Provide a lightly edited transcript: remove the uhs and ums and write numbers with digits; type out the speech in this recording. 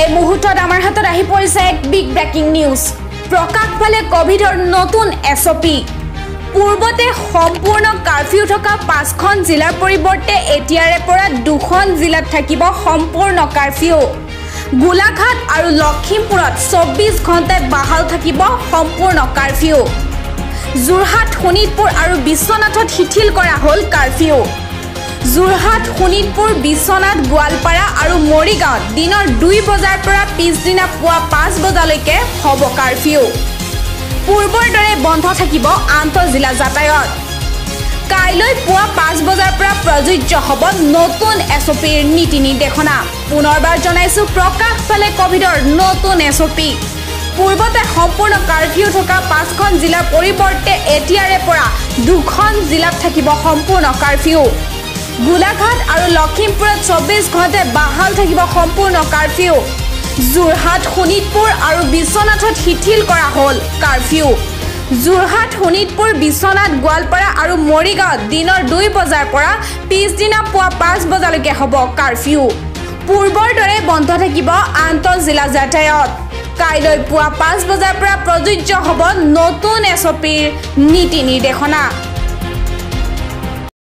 এই মুহূৰ্তত আমাৰ হাতত আহি পৰিছে এক বিগ ব্ৰেকিং নিউজ। প্ৰকাশ পালে কোভিডৰ নতুন SOP। পূৰ্বতে সম্পূৰ্ণ কাৰফিউ থকা 5খন জিলাৰ পৰিৱৰ্তে এতিয়াৰে পৰা 2খন জিলাত থাকিব সম্পূৰ্ণ কাৰফিউ। গোলাঘাট আৰু লখিমপুৰত 24 ঘণ্টাই বাহাল থাকিব সম্পূৰ্ণ কাৰফিউ। যোৰহাট, শোণিতপুৰ আৰু বিশ্বনাথত শিথিল কৰা হ'ল কাৰফিউ। যোৰহাট, শোণিতপুৰ, বিশ্বনাথ, গোৱালপাৰা আৰু মৰিগাঁৱত দিনৰ 2 বজাৰ পৰা পিছদিনা পুৱা 5 বজালৈকে হ'ব কাৰফিউ। পূৰ্বৰ দৰে বন্ধ থাকিব আন্তঃজিলা যাতায়াত। কাইলৈ পুৱা 5 বজাৰ পৰা প্ৰযোজ্য হ'ব নতুন SOP ৰ নীতি নিৰ্দেশনা। পুনৰবাৰ জনাইছো, প্ৰকাশ পালে কোভিডৰ নতুন SOP। পূৰ্বতে সম্পূৰ্ণ কাৰফিউ থকা 5খন জিলাৰ পৰিৱৰ্তে এতিয়াৰে পৰা 2খন জিলাত থাকিব সম্পূৰ্ণ কাৰফিউ। গোলাঘাট আৰু লখিমপুৰত 24 ঘণ্টাই বাহাল থাকিব সম্পূৰ্ণ কাৰফিউ। যোৰহাট, শোণিতপুৰ আৰু বিশ্বনাথত শিথিল কৰা হ'ল কাৰফিউ। যোৰহাট, শোণিতপুৰ, বিশ্বনাথ, গোৱালপাৰা আৰু মৰিগাঁৱত দিনৰ 2 বজাৰ পৰা পিছদিনা পুৱা 5 বজালৈকে হ'ব কাৰফিউ। পূৰ্বৰ দৰে বন্ধ থাকিব আন্তঃজিলা যাতায়াত। কাইলৈ পুৱা 5 বজাৰ পৰা প্ৰযোজ্য হ'ব নতুন SOP ৰ নীতি নিৰ্দেশনা।